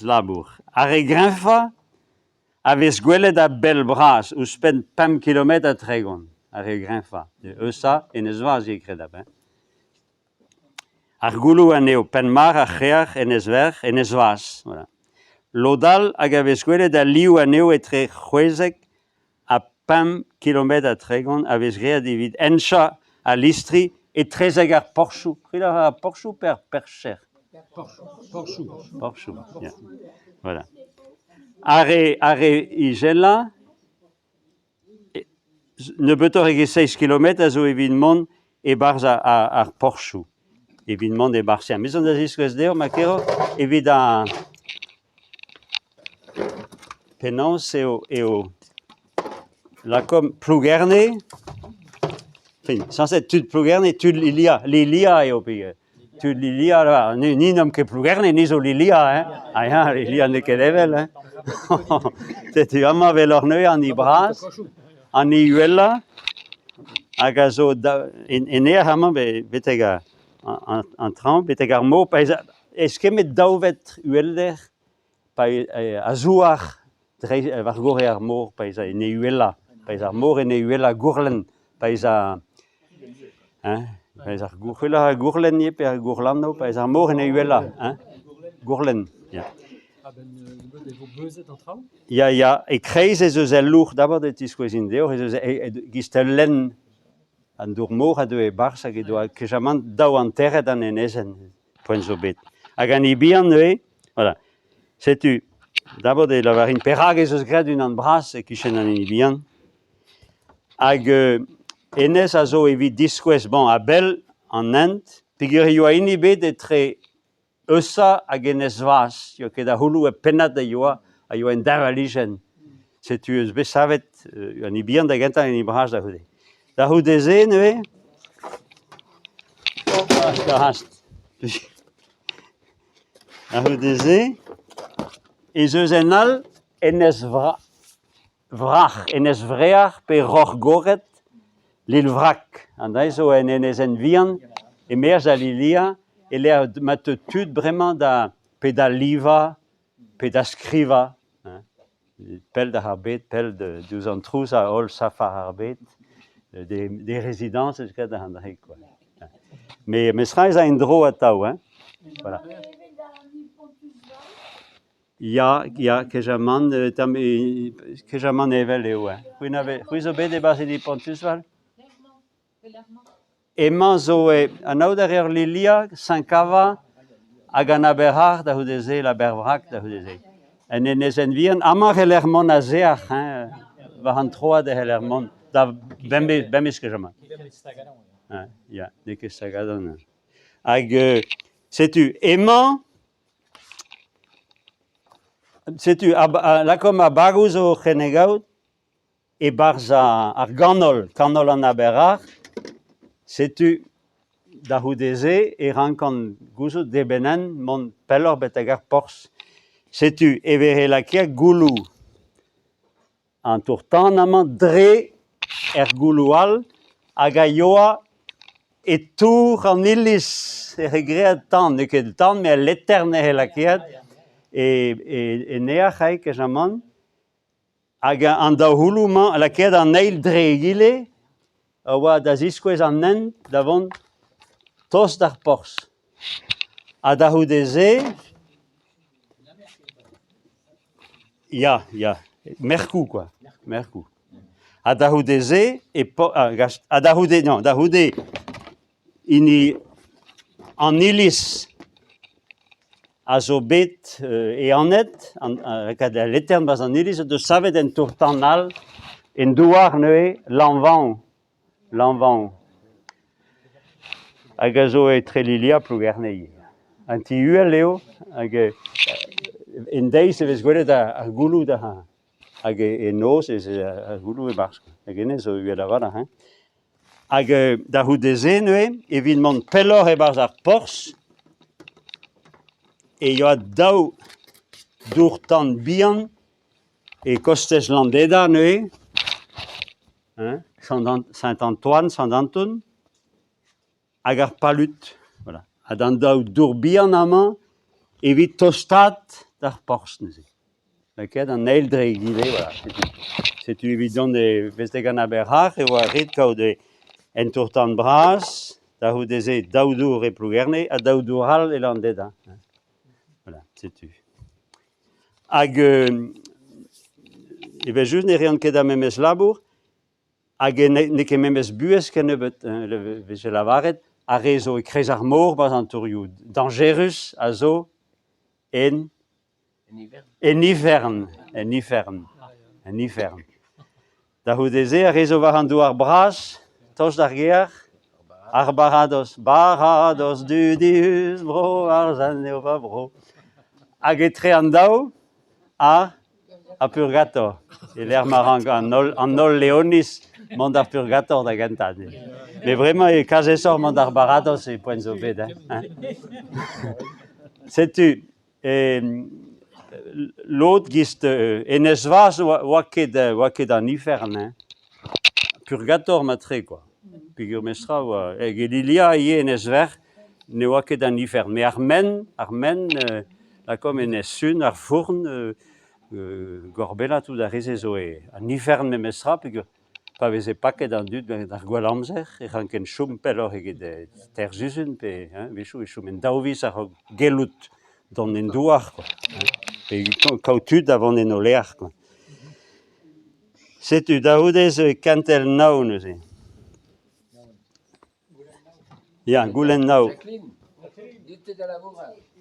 Labour. Ar re greñvañ a vez gwelet a-bell-bras, ouzhpenn pemp kilometr ha 30, ar re greñvañ. Eusa, Enez-Vaz ivez kredabl. Hein. Ar gouloù anezho, Penmarc'h, ar C'hreac'h, Enez-Verc'h, Enez-Vaz. Voilà. Lod all hag a vez gwelet al liv anezho etre 16 ha pemp kilometr ha 30 a vez graet evit henchañ al listri etrezek ar porzhioù. C'hwi a ra ar porzhioù pe ar percher? Porzhioù. Porzhioù, ya. Voilà. Ar re, ar re izelañ, nebeutoc'h eget seizh kilometr a zo evit mont e-barzh ar porzhioù. Evit mont e-barzh. Me zo da ziskouez deoc'h, ma keroc'h, evit ar... Penaos eo eo lakaomp Plougerne, fin, sañset tud Plougerne, tud Lilia, Lilia eo peogwir. Tud Lilia, là, ni, ni n'omp ket Plougerne, ni zo Lilia, hein. Ah ya, Lilia n'eo ket evel, hein. Setu amañ 'vel neuze an hini bras, an hini uhelañ, hag a zo da, en, en aer amañ betek an traoñ, betek ar mor, pa ez a eskemmet daou vetr uhelder pa a-zouar dre war gorre ar mor pa ez a en e uhelañ, pa ez ar mor en e uhelañ gourlenn, pa ez a hein, pa ez ar gourc'hwelañ ar gourlenn ivez pe ar gourlanv, pa ez ar mor en e uhelañ, hein, gourlenn, ya. A-benn nebeut e vo beuzet an traoù? Ya, ya, e-kreiz ez eus el louc'h, d'abord e tiskouezin deoc'h ez eus e-giz ul lenn An dour-mor a deue e-barzh hag he doa kejamant daouhanteret an enezenn, poent zo bet. Hag an hini bihan neuze, voilà. Setu, d'abord e lavarin perak ez eus graet unan bras e-kichen an hini bihan. Hag hennezh a zo evit diskouez, bon, a-bell an hent, peogwir e oa hini bet etre Eusa hag Enez-Vaz, n'eo ket a c'houloù e pennad a yoa, a yoa en deñvalijenn. Setu eus bet savet an hini bihan da gentañ, an hini bras da c'houde. Da c'houde-se neuze, da hast. Da c'houde-se ez eus un all Enez Vrac'h, Enez Vreac'h pe Roc'h-Gored, L'île Vrac. An dra zo un enezenn vihan e-maez a Lilia e-lec'h ma teu tud bremañ da pe da livañ pe da skrivañ. Pell dac'h ar bed, pell diouzh an trouz a holl safar ar bed, des résidences eus graet an dra kwa. Met mestra ez a en-dro atav hein. Voilà. Ya, ya, kejamant, tamm kejamant evel eo. Hein. C'hwi n'avez, c'hwi zo bet e-barzh hini Pontusval? Emañ zo e anaout a reer Lilia, Saint-Cava hag an Aber-Ac'h da c'houde-se, l'Abervrac da c'houde-se. En enezenn vihan, amañ e c'heller mont a-zehac'h, hein, war an troad e c'heller mont da bemdez, bemdez kejamant. Ya, n'eo ket stagadan. Hag setu, emañ Setu, lakaomp ar bagoù zo o c'hennegaout e-barzh ar ganol, kanol an Aber-Ac'h. Setu, da c'houde-se e rankan gouzout dre benn mont pelloc'h betek ar porzh. Setu e veze lakaet gouloù An tour-tan amañ dre er gouloù all hag a yoa e tour an iliz e vez graet tan, n'eo ket tan met al letern eo lakaet e neac'h eo kejamant. Hag an daou c'houloù-mañ lakaet an eil dre egile a oa da ziskouez an hent da vont tost d'ar porzh. Ha da c'houde-se Ya, ya, merkoù kwa, merkoù. Ha da c'houde-se e po ha da c'houde non, da c'houde hini an iliz a zo bet ehanet, an lakaat al letern 'barzh an iliz o deus savet un tour-tan all en douar neuze, Lanvaon. Lanvaon. Hag a zo etre Lilia ha Plougerne ivez. Un ti uhel eo hag en deiz e vez gwelet ar gouloù da hag e noz ez eo ar gouloù e-barzh. Hag hennezh zo uhel a-walc'h hein. Hag da c'houde-se neuze, evit mont pelloc'h e-barzh ar porzh, e yoa daou dour-tan bihan e kostez Landeda neuze, hein, Saint-Antoine, Sant-Anton, hag ar Palud. Voilà. Ha d'an daou dour bihan amañ, evit tostaat d'ar porzh neuze. Lakaet an eil dre egile, voilà, setu. Setu evit dont e betek an Aber-Ac'h e oa ret kaout un tour-tan bras, da c'houde-se daou dour e Plougerne ha daou dour all e Landeda. Voilà, setu. Hag evel-just ne reont ket ar memes labour hag n'eo ket memes buhez kennebeut, hein, e veze lavaret ar re zo e-kreiz ar mor 'barzh an tourioù dañjerus a zo en En ifern, en ifern, en ifern. Da c'houde-se ar re zo war an douar bras, tost d'ar gêr, ar baradoz, baradoz dudius, bro ar sent eo va bro. Hag etre an daou, ar ar purgator, e-lec'h ma rank an holl, an holl Leoniz mont d'ar purgator da gentañ. Met bremañ eo kalz aesoc'h mont d'ar baradoz e poent zo bet. Hein. Setu, lod gist Enez-Vaz oa ket oa ket an ifern hein. Purgator matre kwa. Peogwir memestra oa hag e Lilia ivez Enez-Verc'h ne oa ket an ifern. Met ar men, ar men lakaomp Enez-Sun, ar Fourn, Gorbella tout ar re-se zo e an ifern memestra peogwir Pa veze paket an dud gant ar gwall-amzer e rankent chom pelloc'h eget teir sizhun pe a-wechoù e choment daou viz a-raok gellout dont en douar kwa, pe kaout tud da vont en o lec'h kwa. Setu da c'houde zo kentel nav neuze. Ya, goulenn nav. Jacqueline, dit-te da labourat.